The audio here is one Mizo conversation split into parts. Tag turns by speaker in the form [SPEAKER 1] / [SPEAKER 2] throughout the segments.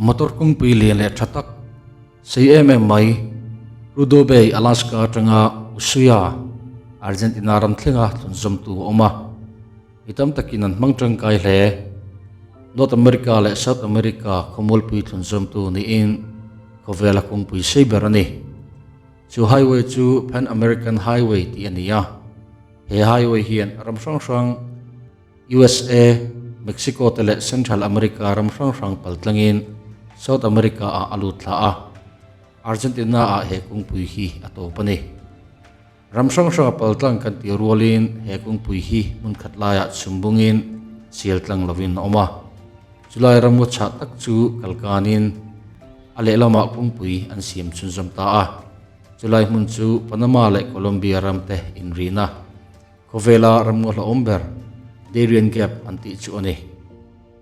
[SPEAKER 1] Motor kawngpui lian leh tha tak sei em em mai Prudhoe Bay, Alaska atanga Ushuaia, Argentina ram thlenga thlunzawmtu a awm a. Mi tam takin an hmang tangkai hle. North America leh South America khawmualpui thlunzawmtu niin khawvela kawngpui sei ber a ni. Chu highway chu Pan American Highway tih a ni a. He highway hian ram hrang hrang USA, Mexico te leh Central America ram hrang hrang pal tlangin South America ah a lut thla a. Argentina ah he kawngpui hi a tawp a ni. Ram hrang hrang a pal tlang kan tih rualin he kawngpui hi hmun khat laiah chhum bungin sial tlang lovin a awm a. Chulai ramngaw chhah tak chu kalkanin a lehlamah kawngpui an siam chhunzawm ta a. Chulai hmun chu Panama leh Colombia ram te inrihna khawvela ramngaw hlauhawm ber Darien Gap an tih chu a ni.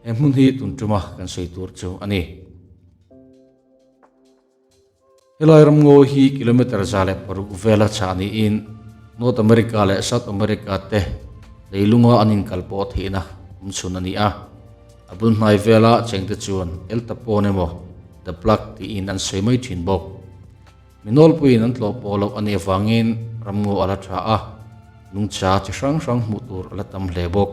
[SPEAKER 1] He hmun hi tun tuma kan sawi tur chu a ni. Helai ramngaw hi kilometre 106 vela chhah niin North America leh South America te leilunga an inkal pawh theihna awm chhun a ni a. A bul hnai vela chengte chuan El Tapon emaw The Plug tiin an sawi mai thin bawk. Mi nawlpuiin an tlawh pawh loh a nih avangin ramngaw a la tha a, nungcha chi hrang hrang hmuh tur a la tam hle bawk.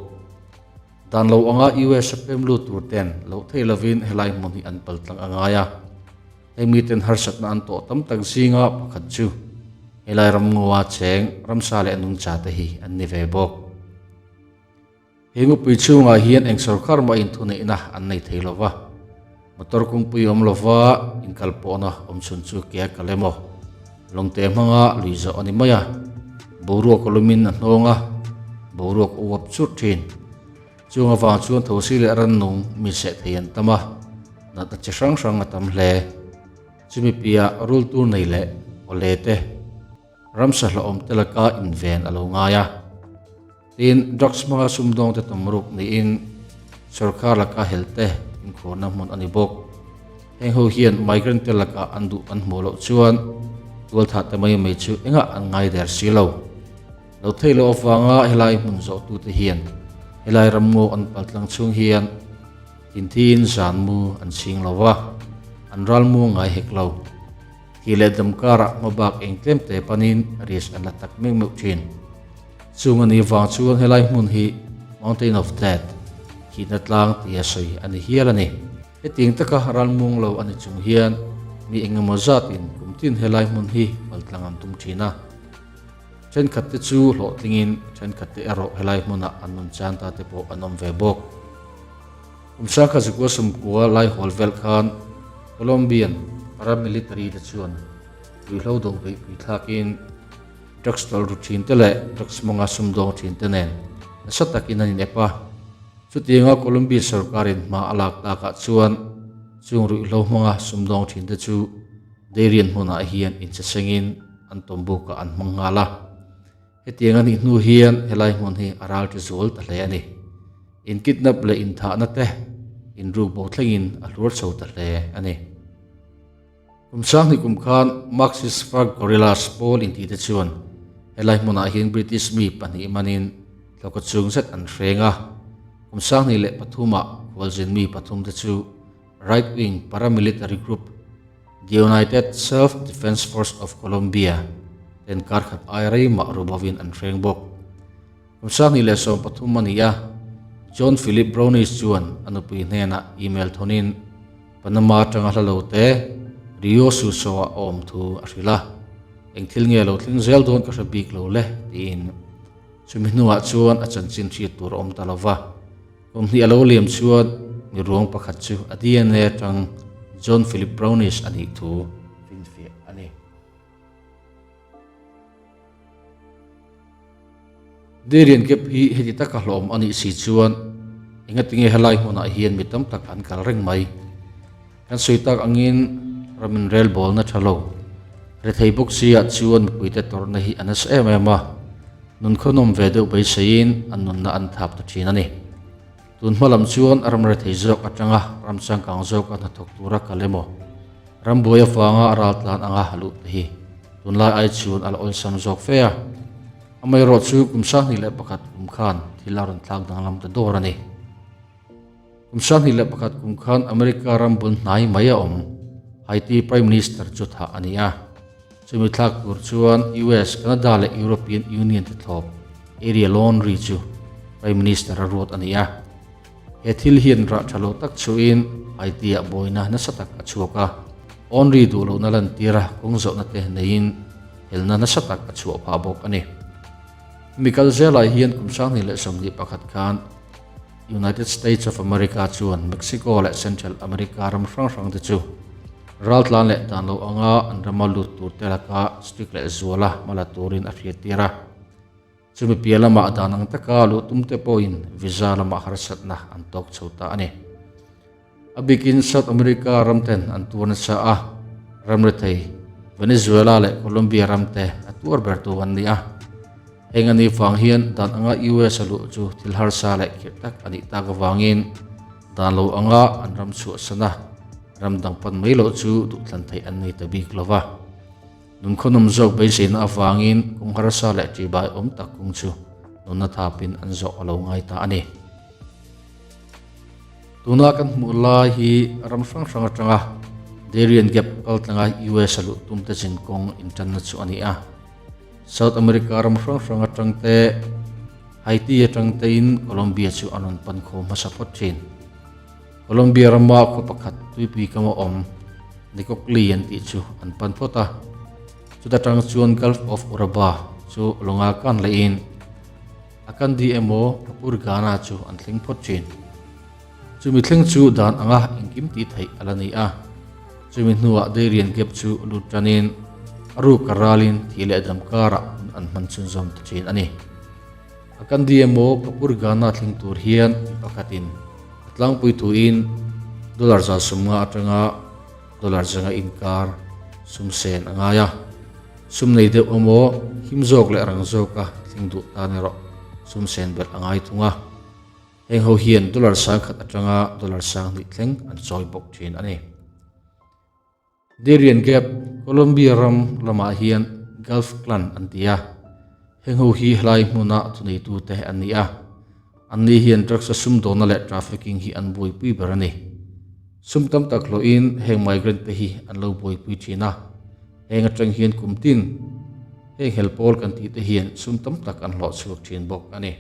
[SPEAKER 1] Dan lo anga US a pem lut tur ten loh thei lovin helai hmun hi an pal tlang a ngai a. Heng miten harsatna an tawh tam tak zinga pakhat chu helai ramngawa cheng ramsa leh nungcha te hi an ni ve bawk. He ngupui chhungah hian eng sorkar mah inthuneihna an nei thei lo va, motor kawngpui awm lova inkal pawhna awm chhun chu ke a kal emaw, lawngte hmanga lui zawh a ni mai a, boruak a lumin a hnawng a, boruak a uap churh thin. Chung avang chuan thosi leh rannung mi seh thei an tam a, natna chi hrang hrang a tam hle. Chumi piah rul tur nei leh awle te, ramsa hlauhawm te laka inven a lo ngai a. Tin, drugs hmanga sumdawngte tam ruk niin sorkar laka helte inkhawrna hmun a ni bawk. Heng ho hian migrant te lakah an duh an hmuh loh chuan tualthah te mai mai chu engah an ngai der si lo. Lo theih loh avanga helai hmun zawhtute hian helai ramngaw an paltlang chhung hian tinthiin zan mu an chhing lo va, an ralmu ngai hek lo. Thi leh dam karah hmabak eng tlem te panin risk an la tak meuh meuh thin. Chung a nih vang chuan helai hmun hi Mountain of Death, thihna tlang tia sawi a ni hial a ni. Hetiang taka ralmuang lo a ni chung hian mi engemaw zatin kum tin helai hmun hi paltlang an tum thin a. Thenkhat te chu hlawhtlingin thenkhat te erawh helai hmunah an nun chan ta te pawh an awm ve bawk. Kum sangkhat zakua sawmkua lai hawl vel khan Colombian paramilitary te chuan ruihhlo do beihpui thlakin, Drugs tawlh ru thin te leh drugs hmanga sumdawng thin te nen nasa takin an inep a. Chutianga Colombia sorkarin hma a lak takah chuan chung ruihhlo hmanga sumdawng thin te chu Darien hmunah hian inchesengin an tawmbukah an hmang nghal a. Hetiang a nih hnu hian helai hmun hi a ral ti zual ta hle a ni. Inkidnap leh inthahna te inrukbo thlengin a hluar chho ta hle a ni. Kum sanghnih kum khan Marxist FARC guerrillas pawl intihte chuan helai hmunah hian British mi pahnih manin hlawka chung zet an hreng a. Kum 2003ah khualzin mi pathumte chu right-wing paramilitary group The United Self-Defense Force of Colombia ten kar khat ai rei mah rubovin an hreng bawk. Kum 2013 a ni a, John Philip Brownies chuan a nupui hnenah email thawnin Panama atanga hla lo te Rio Suso-ah a awm thu a hrilh a, Eng thil nge lo thleng zel dawn ka hre bik lo le, tiin. Chumi hnuah chuan a chanchin hriat tur a awm ta lo va. Kum hnih a lo liam chuan mi ruang pakhat chu a DNA atang John Philip Brownies a nih thu finfiah a ni. Darian Gap hi heti taka hlawm a nih si chuan engatinge helai hmunah hian mi tam tak an kal reng mai. Kan sawi tak angin ramin rel bawlna tha lo. Rethei bawk siah chuan mipuite tawrhna hi a nasa em em a, nun khawnawm ve deuh beiseiin an nunna an thap ta thin a ni. Tun hma lam chuan ram rethei zawk atanga ram changkang zawka hnathawk tura kal emaw, ram buai avanga raltlan anga luh te hi tunlai ai chuan a la awlsam zawk fe a. Amaherawhchu kum 21 kum khan thil a rawn thlak danglam ta dawr a ni. Kum 2001 kum khan America ram bul hnai mai a awm Haiti Prime Minister chu thah a ni a. Chumi thlak tur chuan US, Canada leh European Union te thlawp Ariel Henry chu Prime Minister a ruat a ni a. He thil hian rah tha lo tak chhuin Haiti-ah buaina nasa tak a chhuak a. Henry duh lohna lantira kawng zawhna te neiin helna nasa tak a chhuah phah bawk a ni. Hemi kal zelah hian kum 2021 khan United States of America chuan Mexico leh Central America ram hrang hrang te chu raltlan leh dan lo anga an rama lut tur te laka strict leh zuala hma la turin a hriattir a. Chumi piah lamah dan ang taka luh tum te pawhin visa lamah harsatna an tawk chho ta a ni. A bikin South America ram ten an tuar nasa a, ram rethei Venezuela leh Colombia ram te a tuar ber tu an ni a. Heng a nih vang hian dan anga US a luh chu thil harsa leh khirh tak a nih tak avangin dan lo anga an ram chhuahsan a, ram dang pan mai loh chu duhthlan theih an nei ta bik lo va. Nunkhawhnawm zawk beiseina avangin kawng harsa leh ṭihbai awm tak kawng chu nunna thapin an zawh a lo ngai ta a ni. Tuna kan hmuh lai hi ram hrang hrang atanga Darien Gap kal tlanga US a luh tum te zin kawng intanna chu a ni a. South America ram hrang hrang atang te, Haiti atang tein Colombia chu an rawn pan khawm hmasa phawt thin. Colombia rama khaw pakhat tuipui kama awm Necoclí an tih chu an pan phawt a. Chuta tang chuan Gulf of Urabá chu lawnga kan lehin Acandí emaw Capurganá chu an thleng phawt thin. Chumi thleng chu dan anga engkim tih theih a la ni a. Chumi hnuah Darien Gap chu lut tanin a ruk a ralin thih leh dam karah hun an hman chhunzawm ta thin a ni. Acandí emaw Capurganá thleng tur hian mi pakhatin a tlangpui thuin dollar 150 atanga dollar 100 inkar sum sen a ngai a. Sum nei deuh emaw him zawk leh rang zawka thleng duh tan erawh sum sen belh a ngai thung a. Heng ho hian dollar 1000 atanga dollar 2000 thleng an chawi bawk thin a ni. Darien Gap, Colombia ram lamah hian Gulf Clan an ti a. Heng ho hi helai hmuna thuneitute an ni a. Anni hian drugs a sumdawnna leh trafficking hi an buaipui ber a ni. Sum tam tak hlawhin heng migrant te hi an lo buaipui thin a. Heng atang hian kum tin heng hel pawl kan tih te hian sum tam tak an hlawh chhuak thin bawk a ni.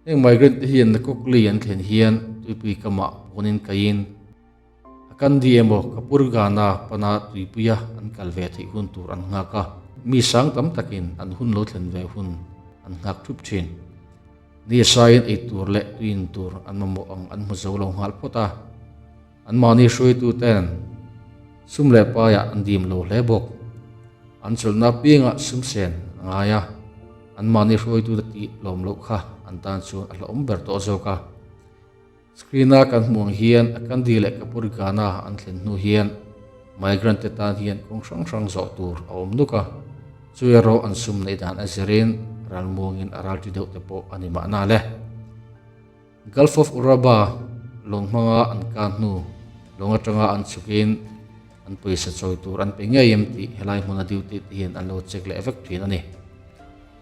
[SPEAKER 1] Heng migrant te hian Nakokli an thlen hian tuipui kamah pawnin kaiin A Kandi emaw Kapurgana pana tuipuia an kal ve theih hun tur an nghak a, mi sang tam takin an hun lo thlen ve hun an nghak thup thin. Ni saiin ei tur leh tuiin tur an mamawh ang an hmu zo lo nghal phawt a, anmahni hruaituten sum leh paiah an dim lo hle bawk. An chawlhna apiangah sum sen a ngai a, anmahni hruaitute tih lawm loh kha an tan chuan a hlauhawm ber tawh zawk a. Screen-a kan hmuh ang hian Acandí leh Capurganá an thlen hnu hian migrant te tan hian kawng hrang hrang zawh tur a awm nuk a, chu erawh an sum neih dan a zirin ralmuangin a ralṭi deuh te pawh a ni mahna le. Gulf of Urabá lawng hmanga an kan hnu lawng atanga an chhukin an pawisa chawi tur an pe ngei em tih helai hmuna duty te hian an lo check leh vek thin a ni.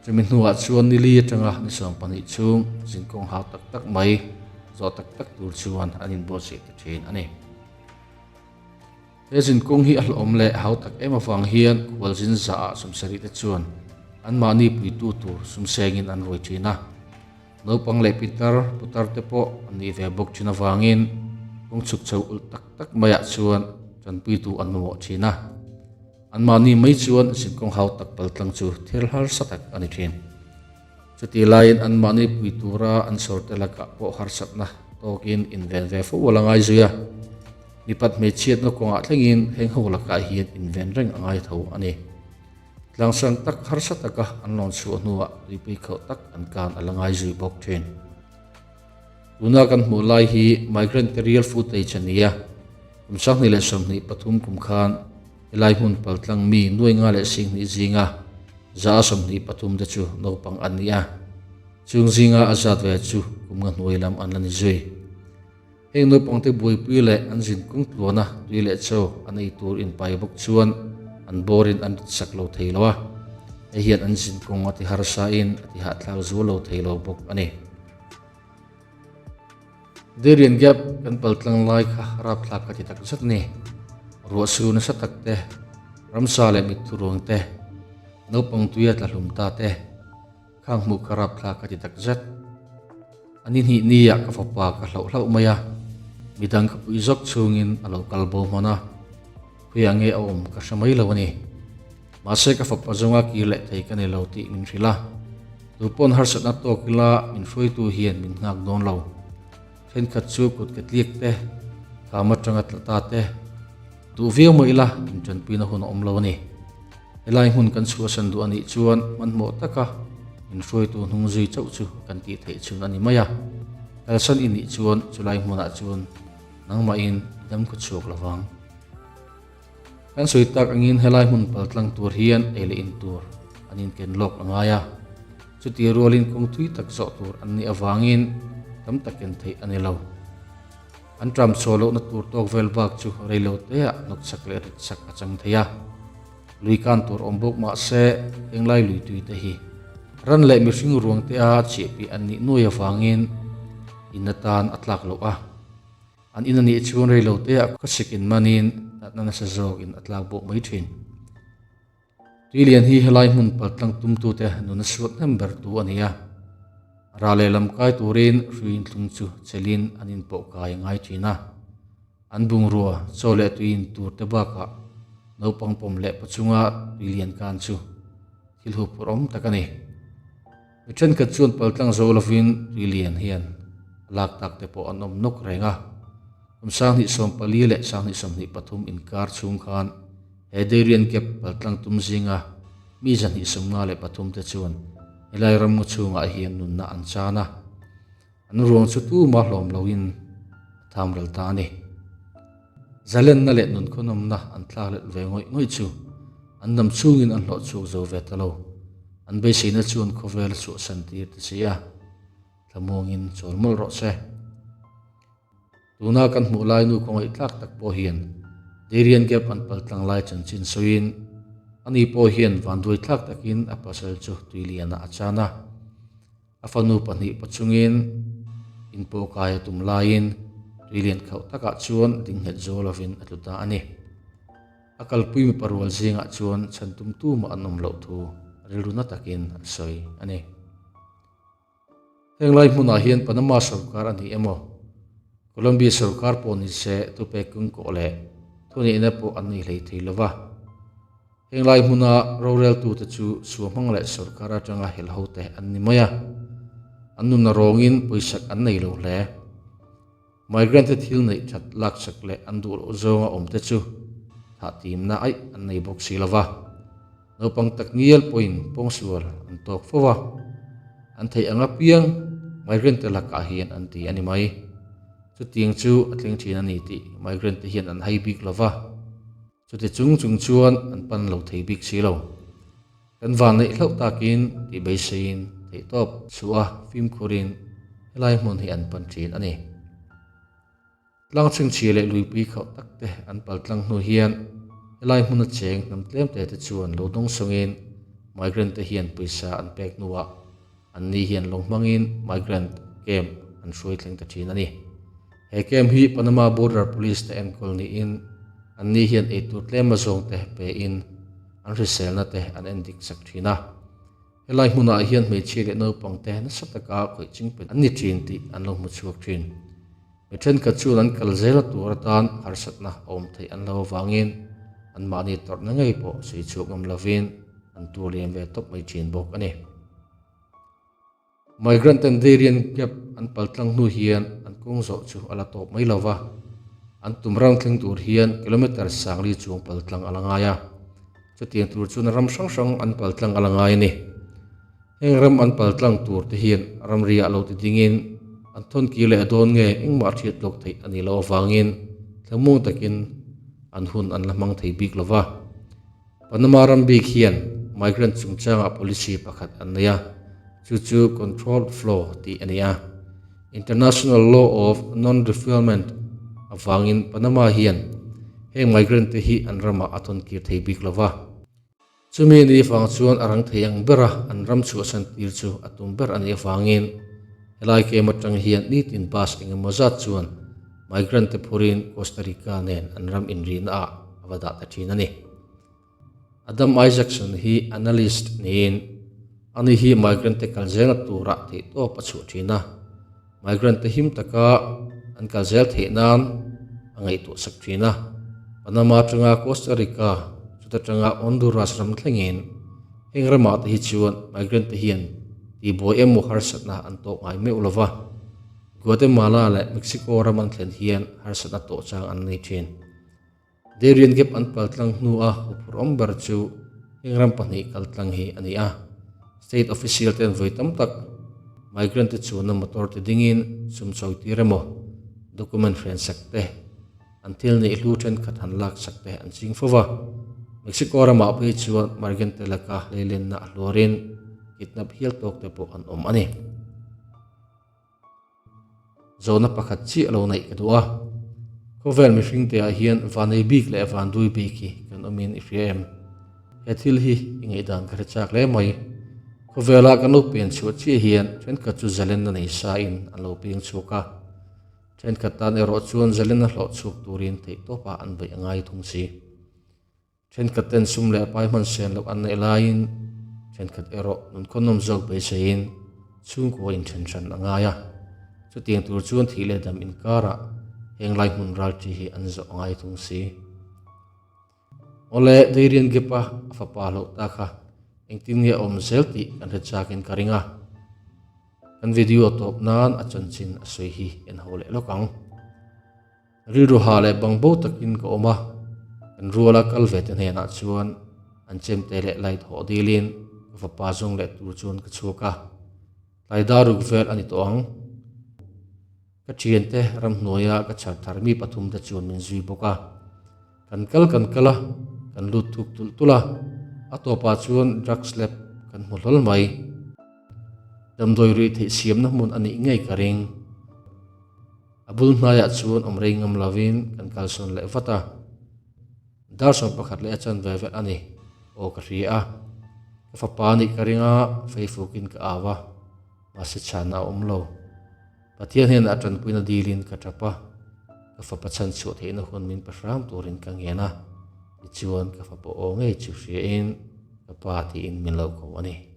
[SPEAKER 1] Chumi hnuah chuan nili atanga ni 12 chhung zinkawng hau tak tak mai zawh tak tak tur chuan an inbuatsaih ta thin a ni. He zinkawng hi a hlawhawm leh hau tak em avang hian khualzin zaah 70 te chuan anmahni puitu tur sumsengin an ruai thin a. Naupang leh pitar putar te pawh an nih ve bawk thin avangin kawng chhuk chho ulh tak tak maiah chuan tanpuitu an mamawh thin a. Anmahni mai chuan zinkawng hau tak paltlang chu thil harsa tak a ni thin. Chutih laiin anmahni pui tura an sawrte lakah pawh harsatna tawkin inven ve fo a la ngai zui a. Mipat hmeichhiatna kawngah thlengin heng ho lakah hian inven reng a ngai tho a ni. Tlangsang tak harsa taka an lawn chhuah hnuah tuipui khauh tak an kan a la ngai zui bawk thin. Tuna kan hmuh lai hi migrant te real footage a ni a, kum 2023 kum khan helai hmun paltlang mi nuai nga leh 20 zinga 123 te chu naupang an ni a, chung zinga a zat ve chu kum nga hnuai lam an la ni zui. Heng naupang te buaipui leh an zin kawng tluana tui leh chaw an ei tur inpai bawk chuan an bawrin an rit sak lo thei lo a, hei hian an zin kawng a ti harsa in a ti hahthlak zual lo thei lo bawk a ni. Darien Gap kan pal tlang lai kha rapthlak ka ti tak zet a ni. Ruah su nasa tak te, ramsa leh mitthi ruang te, naupang tuia tla hlum ta te, Khang hmuh ka rapthlak ka ti tak zet. A ni hnih niah ka fapa ka hlauh hlauh mai a, midang ka puih zawk chhungin a lo kal bo hman a, khawiah nge a awm ka hre mai lo a ni. Mahse ka fapa zawnga kir leh thei ka ni lo tih min hrilh a, tupawn harsatna tawk ila min hruaitu hian min nghak dawn lo. Thenkhat chu kut ka tliak te, kham atanga tla ta te, duh viau mah ila intanpuina hun a awm lo a ni. Helai hmun kan chhuahsan duh a nih chuan hmanhmawh taka min hruaitu hnung zui chauh chu kan tih theih chhun a ni mai a, kalsan i nih chuan chulai hmunah chuan nangmahin i dam khaw chhuak lo vang. Kan sawi tak angin helai hmun paltlang tur hian ei leh in tur an inken lawk a ngai a, chuti rualin kawng thui tak zawh tur an nih avangin tam tak ken theih a ni lo. An tram chhuah lohna tur tawk vel bak chu reilo teah hnawt sak leh rit sak a chang thei a. Lui kan tur awm bawk mah se henglai lui tui te hi ran leh mihring ruang te a chhiahpih an nih nuai avangin in atan a tlak loh a. An in a nih chuan reilo teah khawsik in manin natna nasa zawk in a tlak bawk mai thin. Tuilian hi helai hmun paltlang tumtute nuna suat hnem ber tu a ni a. Ra lehlam kai turin hrui inthlung chu chelin an inpawh kai a ngai thin a. An bungrua, chaw leh tui in tur te bakah naupang pawm leh pachunga tuilian kan chu thil huphurh awm tak a ni. Mi thenkhat chuan paltlang zo lovin tuilian hian a lak tak te pawh an awm nawk reng a. Kum 2014 leh 2023 inkar chhung khan he Darien Gap paltlang tum zinga mi 253 te chuan helai ramngaw chhungah hian nunna an chan a, an ruang chu tuma hlawm loin a tham ral ta a ni. Zalenna leh nunkhawhnawmna an thlak let ve ngawih ngawih chu an dam chhungin an hlawh chhuak zo ve ta lo. An beiseina chuan khawvel a chhuahsan tir ta si a, thlamuangin chawl mawlh rawh se. Tuna kan hmuh lai nu khawngaih tlak tak pawh hian Darien Gap an paltlang lai chanchin sawiin ani pawh hian vanduai thlak takin a pasal chu tuilianah a chan a. A fanu pahnih pachungin inpawh kai a tum laiin tuilian khauh takah chuan dingnghet zo lovin a tlu ta a ni. A kalpui mipa rual zingah chuan chhan tum tumah an awm loh thu rilru na takin a sawi a ni. Heng lai hmunah hian Panama sorkar a ni emaw, Colombia sorkar pawh ni se tupe kungkawh leh thunihna pawh an nei hlei thei lo va. Heng lai hmuna roreltute chu suahmang leh sorkar atanga hel hote an ni mai a, an nunna rawngin pawisak an nei lo hle. Migrant-te thil neih that laksak leh an duh loh zawnga awmte chu thah timna aih an nei bawk si lo va. Naupang tak ngial pawhin pawngsual an tawk fo a, an theih ang apiang migrant-te lakah hian an ti a ni mai. Chutiang chu a thleng thin a ni tih migrant-te hian an hai bik lo va. Chuti chung chung chuan an pan lo thei bik si lo. Kan van neih hlauh takin tih beiseiin theihtawp chhuah a fimkhurin helai hmun hi an pan thin a ni. Tlang chhingchhia leh luipui khauh tak te an pal tlang hnu hian helai hmuna cheng hnam tlem te te chuan lo dawng sawngin migrant te hian pawisa an pek hnuah Anni hian lawng hmangin migrant camp an hruai thleng ta thin a ni. He camp hi Panama Border Police te enkawl niin anni hian eitur tlem azawng te pein an hriselna te an endik sak thin a. Helai hmunah hian hmeichhia leh naupang te nasa taka khawih chingpen an ni thin tih an lo hmu chhuak thin. Mi thenkhat chuan an kal zel a tur atan harsatna a awm theih an lo avangin anmahni tawrhna ngei pawh sawi chhuak ngam lovin an tur lian ve tawp mai thin bawk a ni. Migrant ten Darien Gap an paltlang hnu hian an kawng zawh chu a la tawp mai lo va, an tum ram thleng tur hian kilometre sangli chuang paltlang a la ngai a, chutiang tur chuan ram hrang hrang an paltlang a la ngai a ni. Heng ram an paltlang tur te hian ramriah lo ti dingin an thawn kir leh dawn nge engmah hriat lawk theih a nih loh avangin thlamuang takin an hun an la hmang thei bik lo va. Panama ram bik hian migrant chungchangah policy pakhat an nei a, chu chu controlled flow tih a ni a. International law of non-refoulement avangin Panama hian heng migrant te hi an ramah a thawn kir thei bik lo va. Chumi ni vang chuan a rang thei ang bera an ram chhuahsan tir chu a tum ber a nih avangin. Helai camp atang hian nitin bus engemaw zat chuan migrant te phurin Costa Rica nen an ram inrihna ah a va dah ta thin a ni. Adam Isaacson hi analyst niin ani hi migrant te kal zelna turah theihtawp a chhuah thin a, migrant te him taka an kal zel theih nan a ngaihtuah sak thin a. Panama atanga Costa Rica chuta tanga Honduras ram thlengin heng ramah te hi chuan migrant te hian tihbuai emaw harsatna an tawk ngai meuh lova, Guatemala leh Mexico ram an thlen hian harsatna tawh chang an nei thin. Darien Gap an pal tlang hnua huphurh awm ber chu heng ram pahnih kal tlang hi a ni a. State official ten vawi tam tak migrant te chuanna motor te dingin sum chawi tir emaw, document hren sak te, an thil neih hlu thenkhat han lak sak te an ching fo va. Mexico ramah phei chuan migrant te laka hleilenna a hluarin kidnap hial tawk te pawh an awm a ni. Zawhna pakhat chiah lo neih ka duh a, khawvel mihring te ah hian vanei bik leh vandui bik hi kan awmin i hria em? He thil hi i ngaihdan ka hre chak hle mai. Khawvela kan lo pian chhuah chiah hian thenkhat chu zalenna nei sa in an lo piang chhuak a, thenkhat tan erawh chuan zalenna hlawh chhuak turin theihtawpah an beih a ngai thung si. Thenkhat ten sum leh pai hman sen loh an neih laiin thenkhat erawh nun khawnawm zawk beiseiin chhungkua inthen hran a ngai a. Chutiang tur chuan thih leh dam inkarah heng lai hmun ralṭi hi an zawh a ngai thung si. Awle, Darian Gap-a a fapa hlauh ta kha engtin nge a awm zel tih kan hre chakin ka ring a. Kan video tawp nan a chanchin a sawi hi en ho leh lawk ang. Rilru ha leh bang bo takin ka awm a, kan ruala kal ve te hnenah chuan an chemte leh light hawh dilin ka fapa zawng leh tur chuan ka chhuak a, tlai dar ruk vel a ni tawh ang. Ka thiante ramhnuaia ka chhar thar mi pathum te chuan min zui bawk a, kan kal kan kal a, kan lut thuk tulh tulh a, a tawpah chuan drugs lab kan hmu hlawl mai. Damdawi ruih theih siamna hmun a nih ngei ka ring. A bul hnaiah chuan awm rei ngam lovin kan kalsawn leh vat a, dar 11 leh a chanve vel a ni aw ka hria a, ka fapa nih ka ring a, feifukin ka au a, mahse chhanna a awm lo. Pathian hian a tanpuina dilin ka tap a, ka fapa chhan chhuah theihna hun min pe hram turin ka ngen a, tichuan ka fapa aw ngei chu hriain ka pa tiin min lo ko a ni.